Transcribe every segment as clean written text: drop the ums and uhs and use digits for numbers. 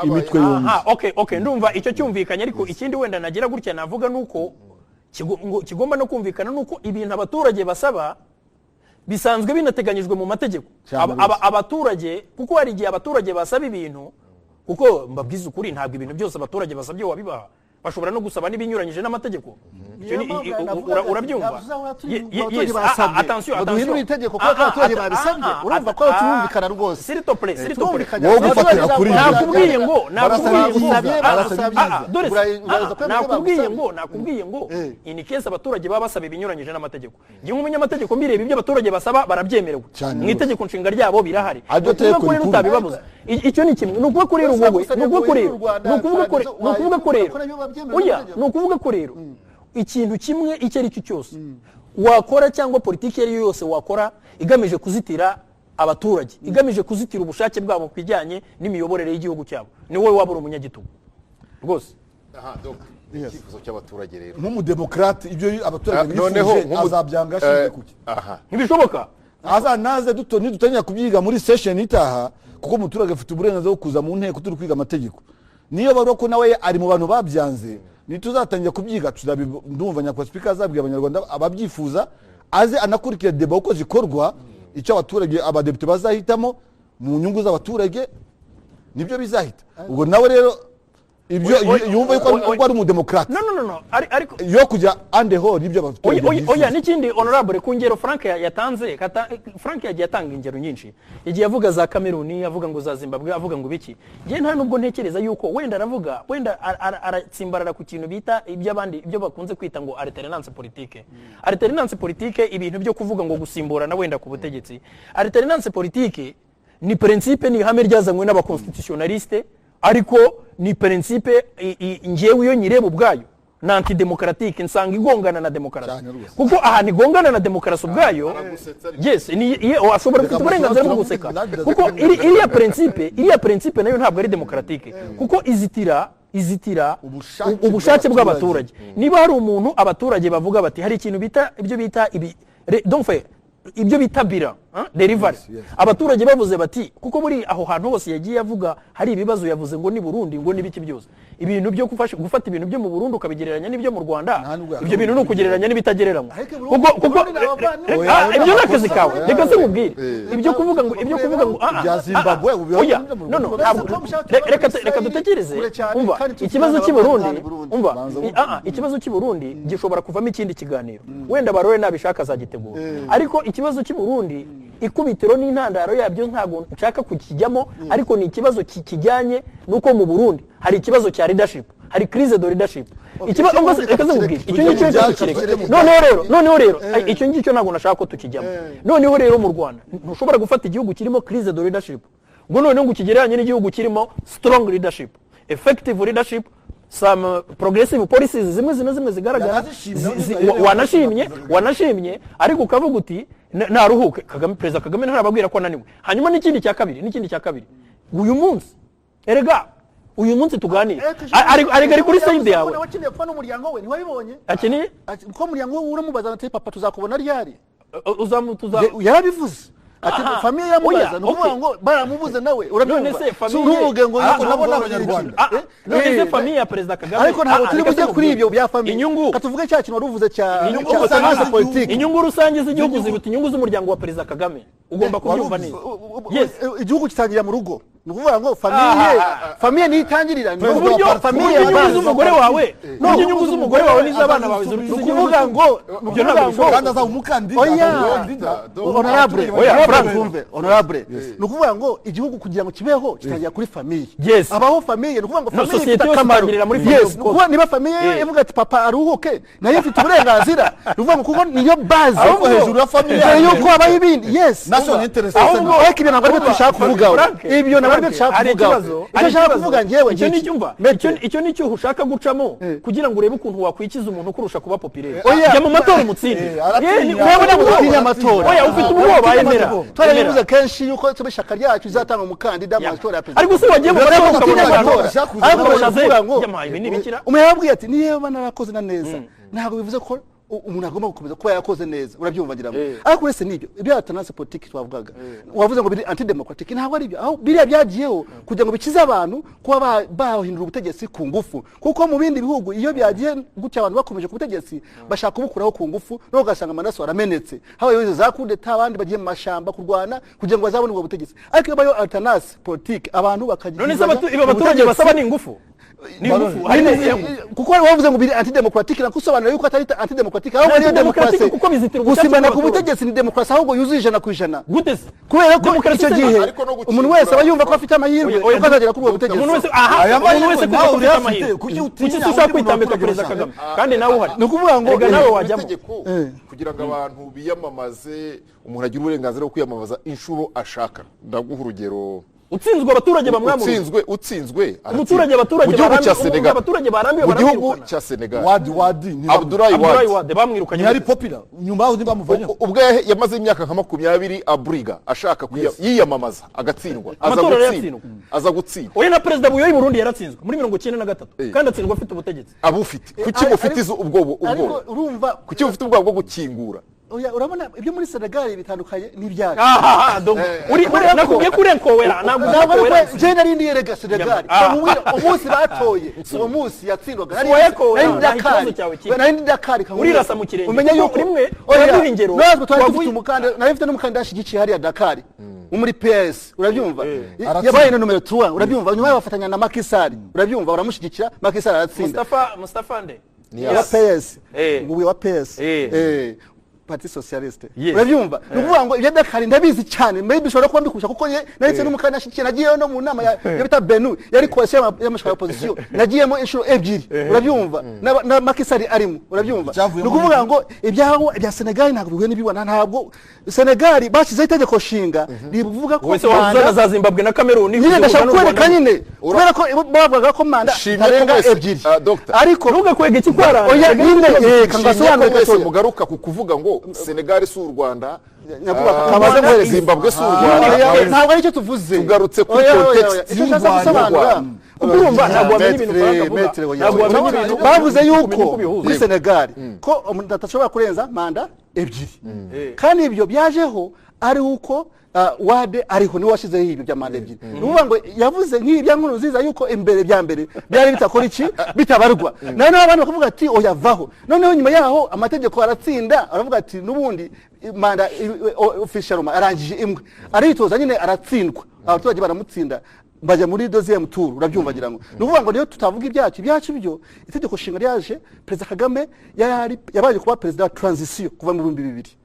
Imitwe yombi. Aha, okay, ndumva icyo cyumvikanye. Ariko ikindi wenda nagira gutya navuga nuko kigomba no kumvikana nuko ibintu abaturage basaba bisanzwe binateganyijwe mu mategeko. Cyane rwose. Abaturage, kuko hari igihe abaturage basaba ibintu, kuko mbabwiza ukuri, ntabwo ibintu byose abaturage basabye wabibaha. Bashobora no gusaba n'ibinyuranyije n'amategeko. Icyo Niyo mpamvu navugaga ati, urabyumva? Navuze aho turi abaturage Yes, basabye. Attention, Ngo duhindure attention. itegeko kubera ko abaturage babisabye. Urumva ko turumvikana rwose. S'il te plaît, s'il te plaît. Turumvikana. Wowe gufatira kuri ibyo. Nakubwiye ngo, nakubwiye ngo, Barasabye, barasabye. Dore se, Uraza kwemeza nakubwiye bagusabye. ngo, nakubwiye ngo in case abaturage baba basaba ibinyuranyije n'amategeko, njye nk'umunyamategeko mbireba, ibyo abaturage basaba barabyemerewe Cyane mu rwose. itegeko nshinga ryabo birahari. Aryo Ni ukuvuga tegeko ko rero rikuru. utabibabuza. Icyo ni kimwe. Ni ukuvuga ko rero wowe, ni ukuvuga ko rero, ni ukuvuga ko ni ukuvuga ko rero, oya, ni ukuvuga ko rero ikintu kimwe icyo ari cyo cyose wakora, cyangwa politiki iyo ari yo yose wakora igamije kuzitira abaturage, igamije kuzitira ubushake bwabo ku bijyanye n'imiyoborere y'igihugu cyabo, ni wowe waba uri umunyagitugu rwose. Aha, donc icyifuzo cy'abaturage rero Nk'umudemokrate, ibyo abaturage Noneho bifuje azabyanga ashingiye kuki? Aha. Ntibishoboka. Aza naze duto nidutangira kubyiga muri session itaha, kuko umuturage afite uburenganzira bwo kuza mu nteko turi kwiga amategeko. Niyo bavuga ko nawe ari mu bantu babyanze, nituzatangira kubyiga ndumva nyakubahwa Speaker azabwira Abanyarwanda ababyifuza aze anakurikira débat uko zikorwa. Icyo abaturage, abadepite bazahitamo mu nyungu z'abaturage nibyo bizahita. Ubwo nawe rero ibyo Oya, oya, yumva yuko oya, oya. ari umudemokrate No, no, no, no, ariko yo kujya andeho n'ibyo Oya, abaturage oya, oya, bifuza. N'ikindi, honorable, ku ngero Frank yatanze, Frank yagiye atanga ingero nyinshi, yagiye avuga za Cameroon, avuga ngo za Zimbabwe, avuga ngo biki. Njye nta nubwo ntekereza yuko wenda aravuga, wenda aratsimbarara ku kintu bita iby'abandi, ibyo bakunze kwita ngo alternance politique. Alternance politique, ibintu byo kuvuga ngo gusimburana wenda ku butegetsi. Alternance politique ni principe, ni ihame ryazanywe n'abaconstitutionnaliste, ariko ni principe njyewe iyo nyireba ubwayo ni antidémocratique, nsanga igongana na demokarasi. Cyane rwose. Kuko ahantu igongana na demokarasi ubwayo Aragusetsa ariko. Yes, ni ashobora Reka gufite uburenganzira bwo musobanurire guseka, nanjye kuko iriya principe nayo ntabwo ari démocratique, kuko izitira Ubushake ubushake bw'abaturage. bw'abaturage. Niba hari umuntu abaturage bavuga bati hari ikintu bita, ibyo bita ibi donc fait, ibyo bita bilan, hein, delivery. Abaturage bavuze bati, kuko muri aho hantu hose yagiye avuga hari ibibazo, yavuze ngo ni Burundi, ngo n'ibiki byose, ibintu byo gufata ibintu byo mu Burundi ukabigereranya n'ibyo mu Rwanda, Nta nubwo ibyo bintu ni ukugereranya n'ibitagereranywa. Ariko Kuko Burundi ni abavandimwe. Oya, oya, ibyo ni akazi kawe. oya, Reka se nkubwire, Eh. ibyo kuvuga ngo Ibya Zimbabwe, ubu oya, biba mu no, no, Rwanda. ntabwo Ko mushaka reka dutekereze. kure cyane, Umva, kandi tuzi ikibazo n'abavandimwe cy'i Burundi, Burundi. umva, Banza ikibazo cy'i Burundi gishobora kuvamo ikindi kiganiro, wenda Barore nabishaka azagitegura. Ariko ikibazo cy'i Burundi, ikubitiro n'intandaro yabyo ntabwo nshaka kukijyamo, ariko ni ikibazo kijyanye n'uko mu Burundi hari ikibazo cya leadership, hari crise de leadership. Icyo Umva se, reka reka nkubwire, tukireke. icyo ngicyo Tujye mu reka byacu, tukireke. tujye mu Noneho rero icyo ngicyo ntabwo nashaka ko tukijyamo. Noneho rero mu Rwanda ntushobora gufata igihugu kirimo crise de leadership ngo noneho ngo ukigereranye n'igihugu kirimo strong leadership, effective leadership, some progressive policies zimwe zina zimwe zigaragara. Yanazishimye, Wanashimye, wanashimye, ariko ukavuga uti naruhuke Kagame, Perezida Kagame ntarababwira ko ananiwe. Hanyuma n'ikindi cya kabiri, uyu munsi, erega uyu munsi tuganira, ari kuri side yawe. Nawe akeneye kuba n'umuryango we, ntiwabibonye? Akeneye Ati, ko umuryango we uramubaza ati: "Papa, tuzakubona ryari?" Uzamutuza. Yarabivuze ati famille yamubaza, ni ukuvuga ngo baramubuze nawe, urabyumva? None se Si famille ntuvuge ngo Nabo ni Abanyarwanda. None se famille ya Perezida Kagame Ariko ntabwo turi reka bujye se kuri ibyo bya famille. Inyungu Katuvuge cya kintu wari uvuze cya Inyungu cya rusange alternance politique. Inyungu rusange z'igihugu ziruta inyungu z'umuryango wa Perezida Kagame, ugomba kubyumva neza. Yes. Igihugu gitangira mu rugo, ni ukuvuga ngo famille niyo itangirira, ni Perezida uburyo wa parti- famille Uburyo inyungu yabanza. z'umugore wawe, uburyo inyungu z'umugore wawe n'iz'abana bawe ziruta Ni iz'igihugu. ukuvuga ngo ni Ibyo ukuvuga ntabwo ngo bishoboka. Kandi azaba umukandida, Oya. azaba umukandida. Honorable, Oya, honorable, Frank. twumve honorable. Ni ukuvuga ngo igihugu kugira ngo kibeho gitangira kuri famille. Abaho famille, ni ukuvuga ngo No, famille société ifite yose akamaro. itangirira muri famille, Yes, of ni course. ukuvuga niba famille ivuga ati: "Papa aruhuke," nayo ifite uburenganzira. Ni ukuvuga ngo kuko niyo base. Ahubwo hejuru ya famille Mbere yuko habaho ibindi, yes. National interest. Ahubwo Ariko ibyo ntabwo aribyo dushaka kuvugaho. Frank, Ibyo ntabwo aribyo Frank, dushaka hari kuvugaho. ikibazo, Icyo hari nshaka ikibazo. kuvuga njyewe Icyo ngiki. ni cyumva. Maître. Icyo ni cyo ushaka gucamo kugira ngo urebe ukuntu wakwikiza umuntu kurusha kuba populaire. Oya. Jya mu matora umutsinde. Aratinya. Wewe ntabwo Utinya amatora. Oya, ufite ubwoba, yemera. Twarabivuze kenshi yuko tuba ishyaka ryacu rizatanga umukandida mu matora ya perezida. Ariko se wagiye mu matora Ariko ukabona utinya abantu amatora. Bashaka kuza Ariko ukabona bashaka kuvuga ngo yamaye ibi n'ibikira. umuntu yarabwiye ati: "Niba narakoze na neza, ntabwo bivuze ko Umuntu agomba gukomeza kuba yakoze neza, urabyumva ngira ngo. Ariko uretse n'ibyo, ibyo alternance politique twavugaga, wavuze ngo biri anti democratic, ntabwo ari byo. Aho biriya byagiyeho kugira ngo bikize abantu kuba bahindura ubutegetsi ku ngufu, kuko mu bindi bihugu iyo byagiye gutya, abantu bakomeje ku butegetsi bashaka kubukuraho ku ngufu, no ugasanga amaraso aramenetse, habaye izo za coup d'état, abandi bagiye mu mashamba kurwana kugira ngo bazabone ubwo butegetsi. Ariko iyo bayo alternance politique, abantu bakagira None se ibi abaturage basaba ni ingufu, ni ingufu? Harimo izihe ngufu? Kuko wavuze ngo biri antidemocratic, nakusobanura yuko atari antidemocratic, ahubwo Ni niyo antidemocratic demokarasi. kuko bizitira ubushake Gusimbana ku bw'abaturage. butegetsi ni demokarasi ahubwo yuzuye 100%. Gute se? Kubera ko Demokarasi icyo se- gihe Ariko no gukingura- umuntu wese aba yumva ko afite amahirwe Oya, oya, yuko azagera kuri ubwo butegetsi. Umuntu wese, aha, Aya umuntu wese mahirwe kuko nawe afite urayafite, amahirwe. kuki utinya Kuki se ushaka undi muntu kwitambika waturage Perezida bashaka? Kagame kandi nawe uhari? Ni ukuvuga ngo Erega nawe wajyamo. Itegeko kugira ngo abantu biyamamaze, umuntu agire uburenganzira bwo kwiyamamaza inshuro ashaka. Ndaguha urugero. Utsinzwe, abaturage bamwamura. Utsinzwe aratsinda. Umuturage, abaturage Mu gihugu cya barambiwe, Senegal, abaturage barambiwe mu gihugu baramwirukana. cya Senegal, Wade, Wade Abdoulaye Abdoulaye Wade. Wade bamwirukanye. Ntiyari popular, nyuma yaho ntibamuvanyeho? Ubwo yamaze imyaka nka 20 aburiga ashaka yiyamamaza, agatsindwa, aza Amatora gutsinda, yaratsindwa. aza gutsinda. Oya, na Perezida Buyoya i Burundi yaratsinzwe muri 93, kandi atsindwa afite ubutegetsi. Abufite. Kuki mufite izo ubwoba Ariko ubwoba urumva, Kuki mufite ubwoba bwo gukingura? Oya, urabona ibyo muri Senegal bitandukanye n'ibyacu. Ahaha, donc uri nakubwiye ko urenkowera, ntabwo Ntabwo ari urekowera. ko je nari ndi yerega Senegal. Kamubwira umunsi batoye, uwo munsi yatsindwaga, nari Uwayakowera, nari ndi ntaho Dakar. ikibazo cyawe kiri. Nari ndi Dakar, kamubwira. Urirasa mu kirenge. Umenya Kuko yuko rimwe Oya, uraduha ingero, natwe twari dufite umukandida, nari mfite n'umukandida ashyigikiye hariya Dakar wo muri PS, urabyumva? Yabaye na nomero 3, urabyumva? Nyuma bafatanya na Macky Sall, urabyumva? Baramushyigikira, Macky Sall aratsinda. Mustafa, Mustafa nde? Ni Wa PS. Ngubu wa PS. Parti Socialiste. Urabyumva? Ni ukuvuga ngo ibya Dakar ndabizi cyane, maybe bishobora kuba mbikurusha, kuko ye naretse n'umukandida ashyigikiye, nagiyeyo no mu nama ya bita Benu, yari coalition y'amashyaka ya opposition, nagiyemo inshuro ebyiri, urabyumva? Na Macky Sall arimo, urabyumva? Icyavuyemo Ni ukuvuga ngo ibyaho ibya Senegal ntabwo bihuye n'ibibona. Ntabwo Senegal bashyizeho itegeko nshinga rivuga ko Wowe se wavuze na za Zimbabwe na Cameroon? Nyine ndashaka kwereka nyine, kubera ko bavugaga ko manda Shimye ko ntarenga mwese- ebyiri. Ah, Doctor. Ariko Ntugakwege ikikwaranga. Oya nyine, reka Nshimye ko ngasobanure mwese gatoya. mugaruka ku kuvuga ngo Senegal si u Rwanda, Nyakubahwa, kabaze nkwereke. Zimbabwe si u Oya, Rwanda. ntabwo aricyo tuvuze. Tugarutse kuri Oya, oya, oya. context Icyo nshaka y'u Rwanda. gusobanura, Kuko urumva ntabwo wamenya ibintu Maître, Frank avuga. maître, oya, Ntabwo oya. wamenya Urabona, ibintu bavuze ukumenya yuko uko ubihuza. muri Senegal ko umuntu adashobora kurenza manda ebyiri, kandi ibyo byajeho ari uko Wade ariho, niwe washyizeho ibyo bya manda ebyiri. Ni ukuvuga ngo yavuze nk'ibi bya nkuru nziza yuko imbere bya mbere byari bitakora iki, bitabarwa. Noneho abantu bakavuga ati: "Oya, vaho." Noneho nyuma yaho amategeko aratsinda, aravuga ati n'ubundi manda official arangije imwe, aritoza nyine aratsindwa, abaturage baramutsinda, bajya muri deuxième tour, urabyumva? Ngira ngo ni ukuvuga ngo niyo tutavuga ibyacu, ibyacu byo itegeko nshinga ryaje, Perezida Kagame yari yabaye kuba perezida wa transition kuva mu 2000,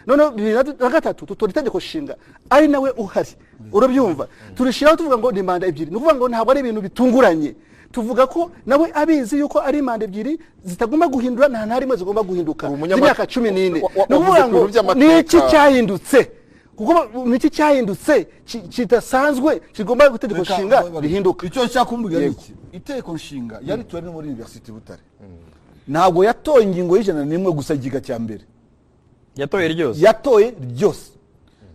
noneho 2003 tutora itegeko nshinga ari nawe uhari, urabyumva? Turishyiraho tuvuga ngo ni manda ebyiri. Ni ukuvuga ngo ntabwo ari ibintu bitunguranye, tuvuga ko nawe abizi yuko ari manda ebyiri zitagomba guhindura, nta na rimwe zigomba guhinduka, Uri z'imyaka 14. Ni ukuvuga wavuze ku ngo bintu by'amateka. ni iki cyahindutse? Kuko ni iki cyahindutse kidasanzwe kigomba itegeko Reka, nshinga rihinduka? Icyo nshaka kumubwira ni iki: itegeko nshinga yaritowe no muri Université Butare, ntabwo yatoye ingingo y'101 gusa, igika cya mbere. Yatoye ryose. Yatoye ryose.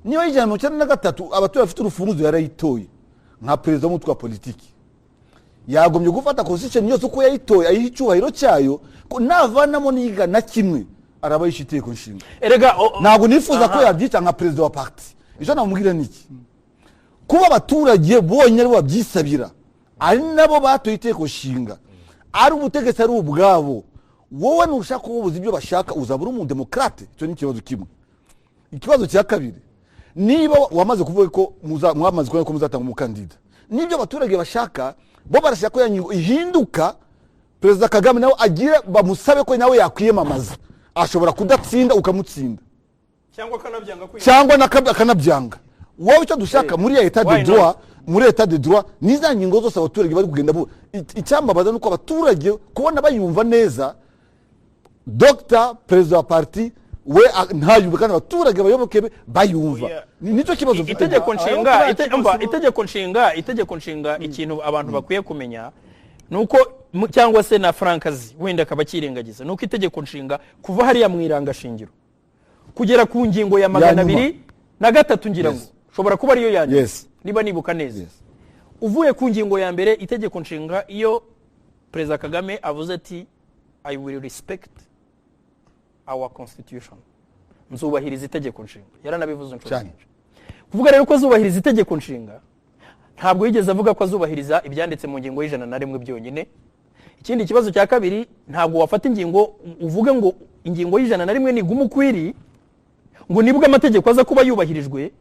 Niba y'193 abaturage bafite urufunguzo, yarayitoye nka perezida w'umutwe wa politiki, yagombye gufata constitution yose uko yayitoye, ayiha icyubahiro cyayo, ko navanamo n'iga na kimwe araba yishe itegeko nshinga. Erega Ntabwo nifuza ko yabyica nka perezida wa parti. Icyo namubwira ni iki: kuba abaturage bonyine aribo babyisabira, ari nabo batoye itegeko nshinga, ari ubutegetsi ari ubwabo, wowe nushaka kububuza ibyo bashaka uzaba uri umudemokrate. Icyo ni ikibazo kimwe. Ikibazo cya kabiri, niba wamaze kuvuga ko mwamaze kubona ko muzatanga umukandida, n'ibyo abaturage bashaka, bo barashaka ko ya ngingo ihinduka, Perezida Kagame nawe agire bamusabe ko nawe yakwiyamamaza. Ashobora kudatsinda ukamutsinda. Cyangwa akanabyanga kwiyamamaza. Cyangwa akanabyanga. Wowe icyo dushaka muri ya état de Why not? droit, muri état de droit ni za ngingo zose abaturage bari kugenda bu icyambabaza nuko abaturage kubona bayumva neza, Dr perezida wa parti we ntayumve, kandi abaturage bayoboke be bayumva. Oya. Nicyo kibazo mfite. Itegeko nshinga Ayo umva, itegeko nshinga, ikintu abantu bakwiye kumenya ni uko cyangwa se na Frank azi wenda akaba akirengagiza, ni uko itegeko nshinga kuva hariya mu irangashingiro kugera ku ngingo ya magana nyuma. 203, ngira ngo ushobora kuba ariyo ya nyuma, niba nibuka neza, uvuye ku ngingo ya mbere, itegeko nshinga iyo Perezida Kagame avuze ati: "I will respect our constitution, nzubahiriza itegeko nshinga. Yaranabivuze inshuro nyinshi. Kuvuga rero ko azubahiriza itegeko nshinga, ntabwo yigeze avuga ko azubahiriza ibyanditse mu ngingo y'101 byonyine. Ikindi kibazo cya kabiri, ntabwo wafata ingingo uvuge ngo ingingo y'101 niguma uko iri, ngo nibwo amategeko aza kuba yubahirijwe,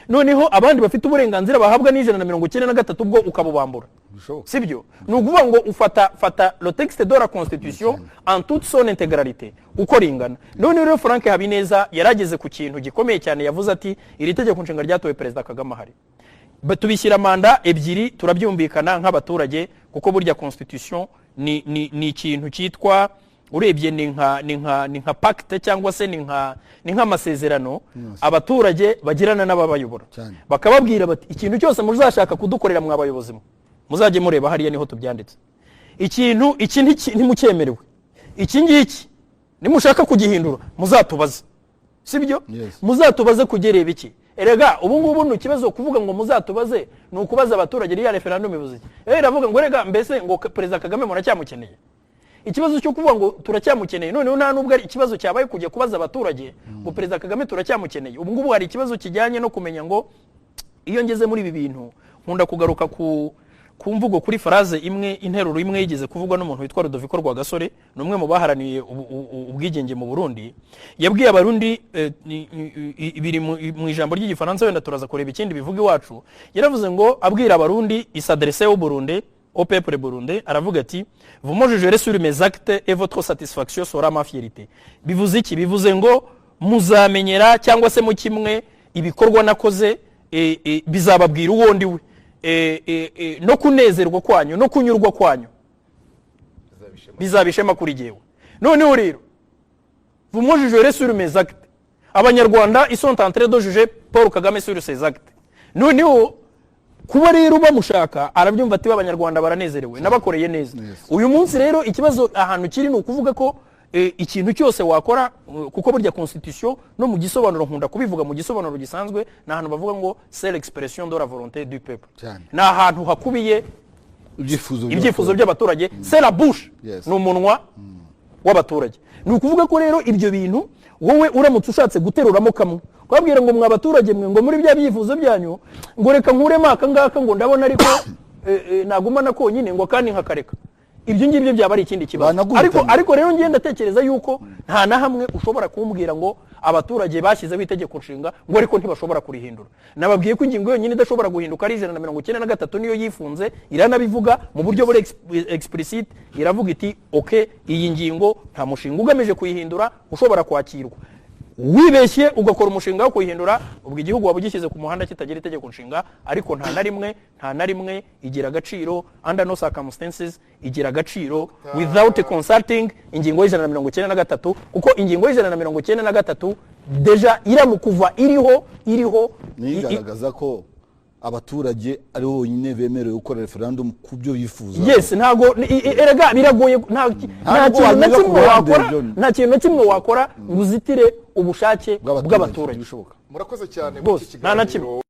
noneho abandi bafite uburenganzira bahabwa n'193 ubwo ukabubambura. Bishoboka. Sibyo? Ni ukuvuga ngo ufata fata le texte de la constitution en toute son intégralité uko ringana. None rero Frank Habineza yarageze ku kintu gikomeye cyane. Yavuze ati iri tegeko nshinga ryatowe Perezida Kagame ahari. Tubishyira manda ebyiri, turabyumvikana nk'abaturage, kuko burya constitution ni ikintu cyitwa, urebye ni nka pacte, cyangwa se ni nk'amasezerano abaturage bagirana n'ababayobora, bakababwira bati ikintu cyose muzashaka kudukorera, mwa bayobozi mwe, muzajye mureba hariya niho tubyanditse. Ikintu iki ntimucyemerewe, iki ngiki nimushaka kugihindura muzatubaze, sibyo? Yes. Muzatubaze kugereba iki. Erega ubu ngubu ni ikibazo kuvuga ngo muzatubaze, ni ukubaza abaturage. Iriya referendum ivuze iki? Iravuga ngo rega mbese ngo Perezida Kagame muracyamukeneye? Ikibazo cyo kuvuga ngo turacyamukeneye, noneho nta nubwo ari ikibazo cyabaye kujya kubaza abaturage ngo Perezida Kagame turacyamukeneye. Ubu ngubu hari ikibazo kijyanye no kumenya ngo iyo ngeze muri ibi bintu, nkunda kugaruka ku mvugo, kuri phrase imwe, interuro imwe yigeze kuvugwa n'umuntu witwa Rudoviko Rwagasore. Ni umwe mu baharaniye ubwigenge mu Burundi. Yabwiye Abarundi, biri mu ijambo ry'Igifaransa, wenda turaza kureba ikindi bivuga iwacu. Yaravuze ngo, abwira Abarundi, il s'adressait au Burundi, au peuple burundais, aravuga ati: "Vous me jugerez sur mes actes et votre satisfaction sera ma fierté." Bivuze iki? Bivuze ngo muzamenyera cyangwa se mu kimwe ibikorwa nakoze bizababwira uwo ndi we, no kunezerwa kwanyu no kunyurwa kwanyu bizaba ishema kuri jyewe. Noneho rero, vous me jugerez sur mes actes. Abanyarwanda, ils sont en train de juger Paul Kagame sur ses actes. Noneho kuba rero bamushaka, arabyumva ati abanyarwanda baranezerewe, nabakoreye neza. Uyu munsi rero ikibazo ahantu kiri ni ukuvuga ko ikintu cyose wakora, kuko burya constitution no mu gisobanuro, nkunda kubivuga, mu gisobanuro gisanzwe ni ahantu bavuga ngo c'est l'expression de la volonté du peuple. Ni ahantu hakubiye ibyifuzo ibyifuzo by'abaturage, c'est la bouche, ni umunwa w'abaturage. Ni ukuvuga ko rero ibyo bintu wowe uramutse ushatse guteruramo kamwe, ukababwira ngo mwa baturage mwe, ngo muri bya byifuzo byanyu, ngo reka nkuremo aka ngaka, ngo ndabona ariko nagumana konyine, ngo kandi nkakareka, ibyo ngibyo byaba ari ikindi kibazo. Banaguhitana. Ariko rero ngenda ndatekereza yuko nta na hamwe ushobora kumbwira ngo abaturage bashyizeho itegeko nshinga, ngo ariko ntibashobora kurihindura. Nababwiye ko ingingo yonyine idashobora guhinduka ari 193, niyo yifunze. Iranabivuga mu buryo buri explicite, iravuga iti ok, iyi ngingo nta mushinga ugamije kuyihindura ushobora kwakirwa. Wibeshye ugakora umushinga wo kuyihindura, ubwo igihugu waba ugishyize ku muhanda kitagira itegeko nshinga. Ariko nta na rimwe, nta na rimwe igira agaciro, under no circumstances igira agaciro without consulting ingingo y'193, kuko ingingo y'193 déjà iramukuva iriho iriho. Niyo igaragaza ko abaturage ari bo bonyine bemerewe gukora referendum ku byo bifuza. Yes, ntago erega biragoye, nta Ntabwo kintu na wanyura ku kimwe ruhande, wakora, John. nta kintu na kimwe wakora ngo uzitire ubushake bw'abaturage. Ntibishoboka. Murakoze cyane muri Rwose, iki nta na kiganiro.